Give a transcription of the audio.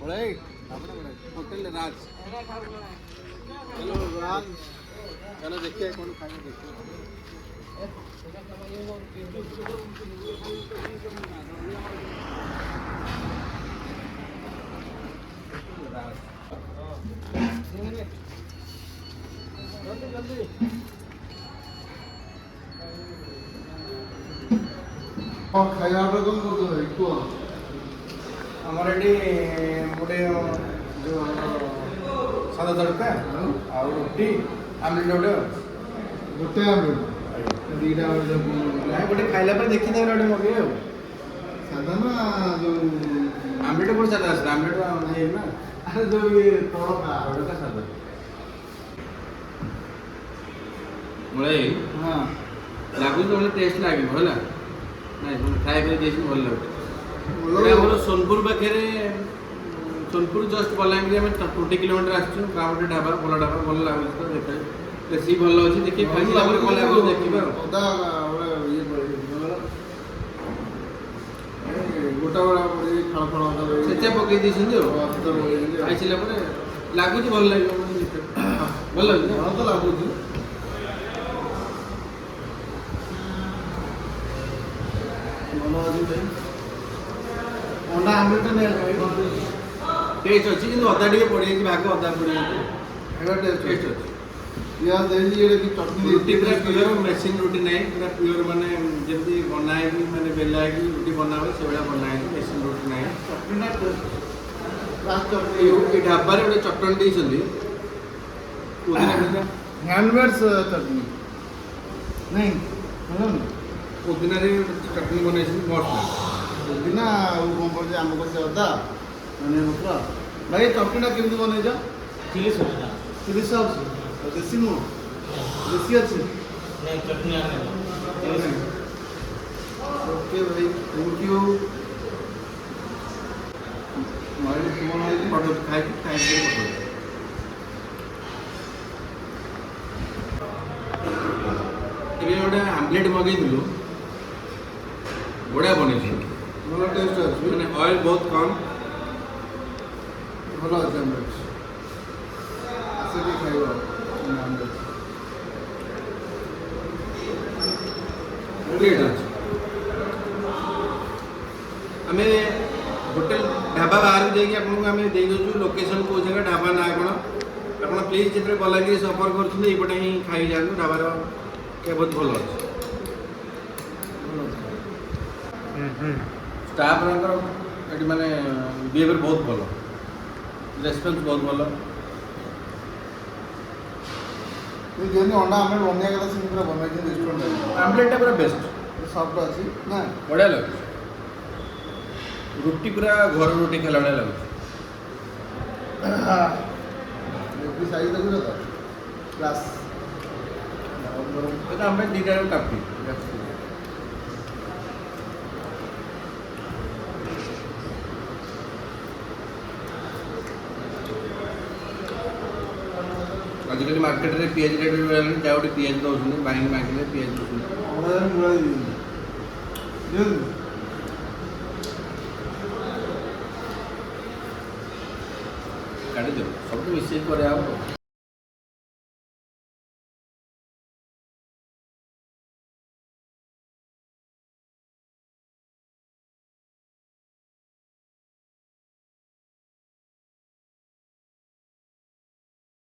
Hotel ରାଜ। ଚାଲ ରାଜ, ଚାଲ ଦେଖିବା କ'ଣ ଖାଇବା ଦେଖିବା। ରାଜ। ଜଲ୍ଦି ଜଲ୍ଦି। କ'ଣ ଖାଇବା ଅର୍ଡ଼ର କ'ଣ କରୁଛ ଭାଇ, କୁହ। ଆମର ଏଠି ଗୋଟେ ଯେଉଁ ସାଦା ତଡ଼କା ଆଉ ରୁଟି, ଆମଲେଟ୍ ଗୋଟେ ଆଉ। ଗୋଟେ ଆମଲେଟ୍, ଦୁଇଟା ଆମଲେଟ୍? ନାଇଁ, ଗୋଟେ ଖାଇଲା ପରେ ଦେଖିଦେବେ, ଗୋଟେ ମଗେଇବେ ଆଉ। ସାଦା ନା ଯୋଉ ଆମଲେଟ୍ କୋଉଠି ସାଦା ଆସିଲା? ଆମଲେଟ୍ ଇଏ ନା। ଆରେ, ଯୋଉ ଇଏ ତଡ଼କା। ତଡ଼କା ସାଦା ମୂଳେ। ହଁ। ଲାଗୁଛି ତ ଟେଷ୍ଟ ଲାଗିବ ହେଲା। ନାଇଁ, ଫ୍ରାଏ କରି ଦେଇଛି, ଭଲ ଲାଗୁଛି। ଭଲ। ଏଇଟା ଆମର ସୋନପୁର ପାଖରେ, ସୋନପୁର ଜଷ୍ଟ ବଲାଙ୍ଗୀର, ଆମେ 20 କିଲୋମିଟର ଆସିଛୁ। ଗାଁ ଗୋଟେ ଢାବା, ଭଲ ଢାବା, ଭଲ ଲାଗୁଛି ତ ଦେଖା। ରେସିପି ଭଲ ଅଛି, ଦେଖି ଖାଇସାରିଲା ପରେ ଭଲ ଲାଗୁଛି, ଦେଖିବା ଆଉ। ଅଦା ଗୋଟେ ଇଏ ପଡିଛି, ଗୋଟା ଗୋଟା ପଡ଼ିଛି, ଫଳ ଫଳ ଅଦା ପଡ଼ିଛି। ଛେଚା ପକେଇ ଦେଇଛନ୍ତି ଆଉ। ଛେଚା ପକେଇଛନ୍ତି ଆଉ। ଖାଇସାରିଲା ପରେ ଲାଗୁଛି ଭଲ ଲାଗିବ। ଭଲ ଲାଗୁଛି ନା? ଭଲ ତ ଲାଗୁଛି। ଭଲ ଅଛି ଭାଇ। ଅଣ୍ଡା ଆମଲେଟ୍ ନେଇ। ଟେଷ୍ଟ ଅଛି, କିନ୍ତୁ ଅଦା ଟିକେ ପଡ଼ିଯାଇଛି, ଭାଗ ଅଦା ପଡ଼ିଯାଇଛି। ଏଇଟା ଟେଷ୍ଟ। ଟେଷ୍ଟ ଅଛି। ପିଆଜ ଦେଇଛି, ଏଇଟା କି ଚଟଣି। ରୁଟି ପୁରା ପିଓର, ମେସିନ୍ ରୁଟି ନାହିଁ, ପୁରା ପିଓର, ମାନେ ଯେମିତି ବନା ହେଇକି, ମାନେ ବେଲା ହେଇକି ରୁଟି ବନା ହୁଏ, ସେଭଳିଆ ବନା ହେଇଛି, ମେସିନ୍ ରୁଟି ନାହିଁ। ଚଟଣିଟା ଟେଷ୍ଟ, ଲାଷ୍ଟ ଚଟଣି। ଏଇ ଢାବାରେ ଗୋଟେ ଚଟଣି ଦେଇଛନ୍ତି, ପୁଦିନା ପୁଦିନା। ହ୍ୟାଣ୍ଡମେଡ୍ ଚଟଣି ନାଇଁ, ଭଲ ନା? ପୁଦିନାରେ ଗୋଟେ ଚଟଣି ବନେଇଛନ୍ତି, ମସ୍ତ। ପୁଦିନା ଆଉ କ'ଣ ପଡ଼ିଛି? ଆମ୍ବ କଷି ଅଦା, ଧନିଆ ପତ୍ର। ଭାଇ, ଏ ଚଟଣିଟା କେମିତି ବନେଇଛ? Chilli sauce. ଚିଲି ସସ୍, ଦେଶୀ ନୁହଁ? ଦେଶୀ ଅଛି? ନାଇଁ, ଚଟଣି ଆନେ। ଓକେ ଭାଇ, thank you. ଭାଇ, ତୁମ ହେଇଛି। ପଠଉଛି, ଖାଇକି ଖାଇକି ପଠଉଛି। ଏବେ ଗୋଟେ ଆମଲେଟ୍ ମଗେଇଥିଲୁ, ବଢ଼ିଆ ବନେଇଛୁ। ଭଲ ଟେଷ୍ଟ ଅଛି। ମାନେ ଅଏଲ୍ ବହୁତ କମ୍। ଭଲ ଅଛି ଆମଲେଟ୍। ଆସିକି ଖାଇବ ଆମଲେଟ୍। ଟେଷ୍ଟ ଅଛି। ଆମେ ହୋଟେଲ ଢାବା ବାହାରକୁ ଯାଇକି ଆପଣଙ୍କୁ ଆମେ ଦେଇଦେଉଛୁ ଲୋକେସନ୍, କେଉଁ ଜାଗା, ଢାବା ନାଁ କ'ଣ। ଆପଣ ପ୍ଲିଜ୍ ଯେତେବେଳେ ବଲାଙ୍ଗୀର ସଫର କରୁଛନ୍ତି, ଏଇପଟେ ହିଁ ଖାଇ ଯାଆନ୍ତୁ। ଢାବାର ବହୁତ ଭଲ ଅଛି। ଭଲ ଅଛି। ଷ୍ଟାଫ୍ଙ୍କର ଏଠି ମାନେ ବିହେଭିଅର୍ ବହୁତ ଭଲ, ରେସ୍ପନ୍ସ ବହୁତ ଭଲ। ଏ ଯେମିତି ଅଣ୍ଡା ଆମଲେଟ୍ ବନେଇବା କଥା, ସେମିତି ପୁରା ବନେଇଛନ୍ତି ରେଷ୍ଟୁରାଣ୍ଟ। ଆମଲେଟ୍ଟା ପୁରା ବେଷ୍ଟ। ସଫ୍ଟ ଅଛି ନା? ବଢ଼ିଆ ଲାଗୁଛି। ରୁଟି ପୁରା ଘର ରୁଟି ଖାଇଲା ଭଳିଆ ଲାଗୁଛି। ଲେଗ୍ ସାଇଜ୍ ଦେଖୁଛ ତ, କ୍ଲାସ୍, ଗରମ ଗରମ। ଏଟା ଆମ ପାଇଁ ଦୁଇଟା କାଫି। ଆଜିକାଲି ମାର୍କେଟରେ ପିଆଜ ରେଟ୍ ହେଲାଣି, ଯାହା ଗୋଟେ ପିଆଜ ଦେଉଛନ୍ତି, ବାଇଙ୍ଗ ମାଗିଲେ ପିଆଜ ଦେଉଛନ୍ତି। ଅଣ୍ଡା ଗୁଳା ଦେଇଦିଅନ୍ତୁ, ଦିଅନ୍ତୁ। କାଟିଦିଅ, ସବୁ ମିଶେଇକି କରିବା ହବ।